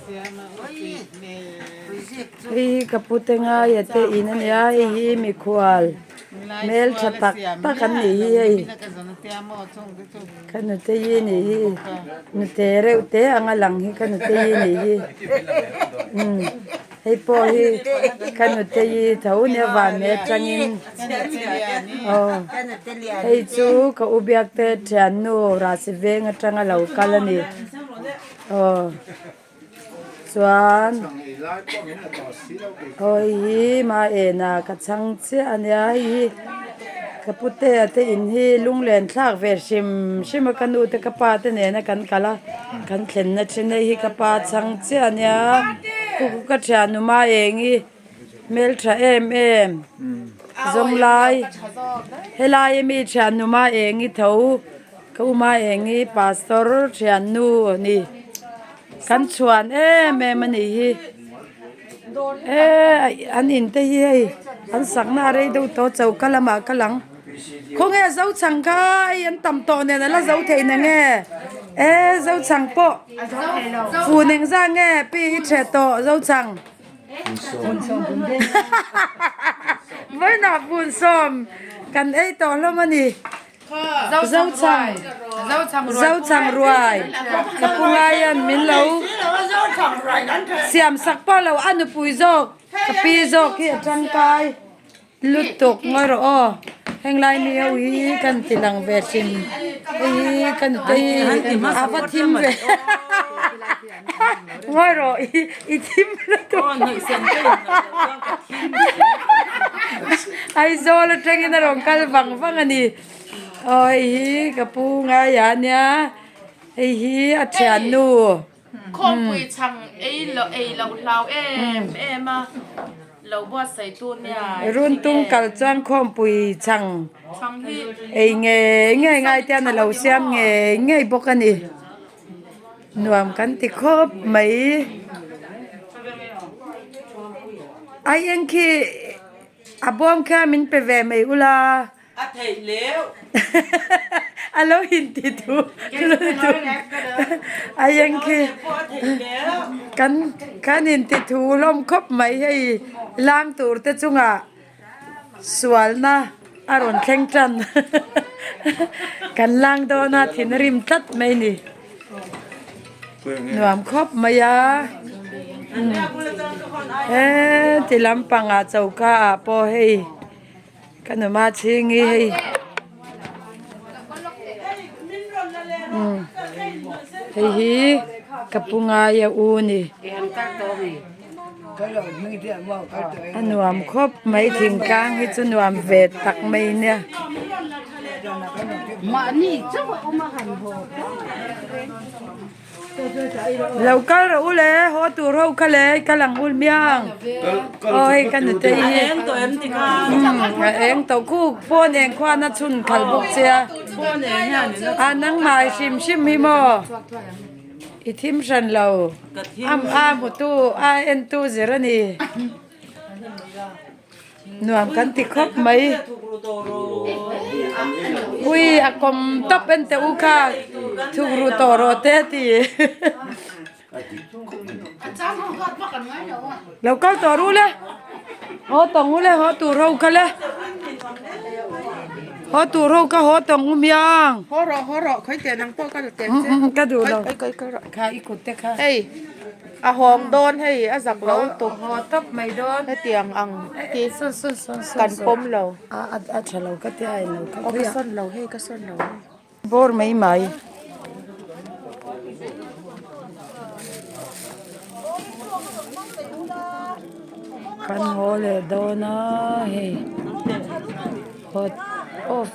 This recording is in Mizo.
Hei hi ka pu te ngaia te in a nia hei hi mikhual hmeltha tak tak an nih hi hei ka nute hi nih hi nute reuh te anga lang hi ka nute hi nih hi umm hei pawh hi ka nute hi tho nia van hmel atangin aw hei chu ka u biak te thiannu rahsi veng atanga lo kal a ni aw. Chuan aw hei hi Maena ka chhang chiah a nia hei hi ka putea te in hi lunglen thlak ve hrim hrim a ka nu te ka pa te nena kan kal a kan thlenna thin hei hi ka pa chhang chiah a nia khu khu ka thiannu Maengi hmeltha em em zawng lai helai ami thiannu Maengi tho ka u Maengi pastor thiannu a ni. Kan chhuan em em a nih hi eee an in te hi hei an sakna a rei deuh tawh choka lamah ka lang khawnge zo chhang kha hei an tam tawh nen a la zo thei na nge eee zo chhang pawh fun engzah nge pi i ṭheh tawh zo chhang vawiinah fun sawm kan ei tawh hlawm a ni. Zochang Zochang ruai ka pu ngaian min lo siam sak pawh lo a nupui zawk ka pi zawk hi a tangkai lutuk ngawi rawh aw henglai mi ho hi kan ti lang ve thin hei hi ka nutei a va thim ve ngawi rawh i thim lutuk Aizawl atangin a rawn kal vang vang a ni aw hei hi ka pu ngai a nia hei hi a thiannu Khawmpui chhang ei loh ei loh hlau em em a lo buatsaih tu nia Runtung kal chuan khawmpui chhang ei ngei ngei ngai te hian a lo siam ngei ngei bawk a ni. Nuam kan ti khawp mai. Ai eng khi a bawm kha min pe ve mai ula. A theih leu. A lo in ti thu. Ai eng khi kan kan in ti thu hlawm khawp mai hei lang tur te chungah Sualna a rawn thleng tan. Kan lang dawn a thin a rim tlat mai ni. Nuam khawp mai a. He ti lampangah choka ah pawh hei ka numa chhing hi hei. Hei hi ka pu ngai a u ni. A nuam khawp mai thingtlang hi chu nuam ve tak mai nia. Lo kal rawh u le haw tur ho kha le kal ang ul miang aw hei ka nute hi a eng tawh khu phone eng khuan a chhun khal bawk che a a nangmah hrim hrim hi maw. I thim hran lo. A a hmutu a entu zir a ni. Nuam kan ti khawp mai. Ui a kawm tawp en teh u kha thukru tawh rawh te a ti. Lo kal tawh ru le. Haw tawng u le haw tur ho kha le. Haw tur ho kha haw tawng u miang. Haw rawh haw rawh khawi teh nang pawh ka la teh che. Ka duh lo. Khawi khawi rawh. Kha i kut te kha. Hei a hawng dawn hei a zak lo lutuk. Haw tawp mai dawn. Hetiang ang ti sawn sawn sawn sawn. Kan pawm lo. A a tha lo ka ti a en lo ka. Aw ka sawn lo hei ka sawn lo. Bawr mai mai. Kan haw leh dawn a hei hot off.